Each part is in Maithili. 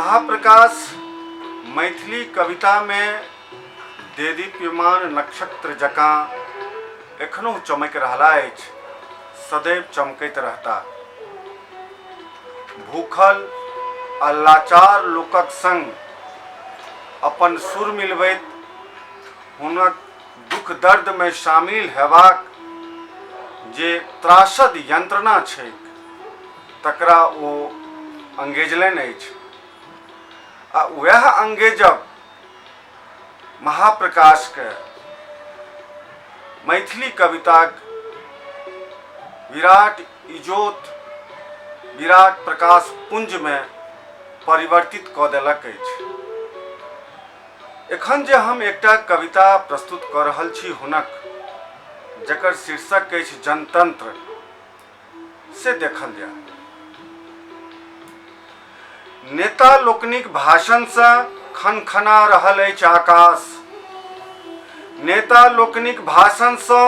महाप्रकाश मैथिली कवितामे देदीप्यमान नक्षत्र जकाँ एखनहुँ चमकि रहला अछि, सदैव चमकैत रहता। भूखल आ लाचार लोकक संग अपन सुर मिलबैत हुनक दुख दर्दमे शामिल हेबाक जे त्रासद यंत्रणा छैक तकरा ओ अंगेजलनि अछि आ वएह अंगेजब महाप्रकाशके मैथिली कविताक विराट इजोत, विराट प्रकाश पुंजमे परिवर्तित कऽ देलक अछि। एखन जे हम एकटा कविता प्रस्तुत कऽ रहल छी हुनक, जकर शीर्षक अछि जनतंत्र, से देखल जाय। नेता लोकनिक भाषणसँ खनखना रहल अछि आकाश। नेता लोकनिक भाषणसँ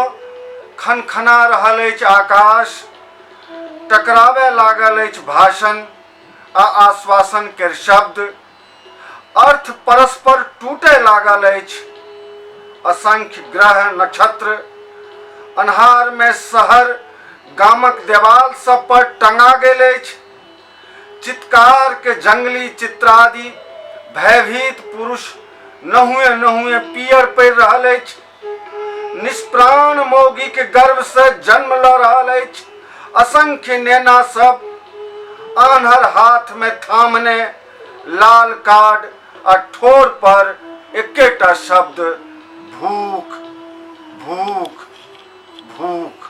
खनखना रहल अछि आकाश। टकराबय लागल अछि भाषण आ आश्वासन केर शब्द। अर्थ परस्पर टूटय लागल अछि। असंख्य ग्रह नक्षत्र अन्हारमे शहर गामक देवाल सब पर टंगा गेल अछि। चित्कार के जंगली चित्रादि भयभीत पुरुष नहुए नहुए पियर पड़ि रहल अछि। निष्प्राण मौगी के गर्भ से जन्म ल रहल अछि। असंख्य नेना सब आन्हर हाथ में थामने लाल कार्ड आ ठोर पर एकेटा शब्द, भूख, भूख, भूख।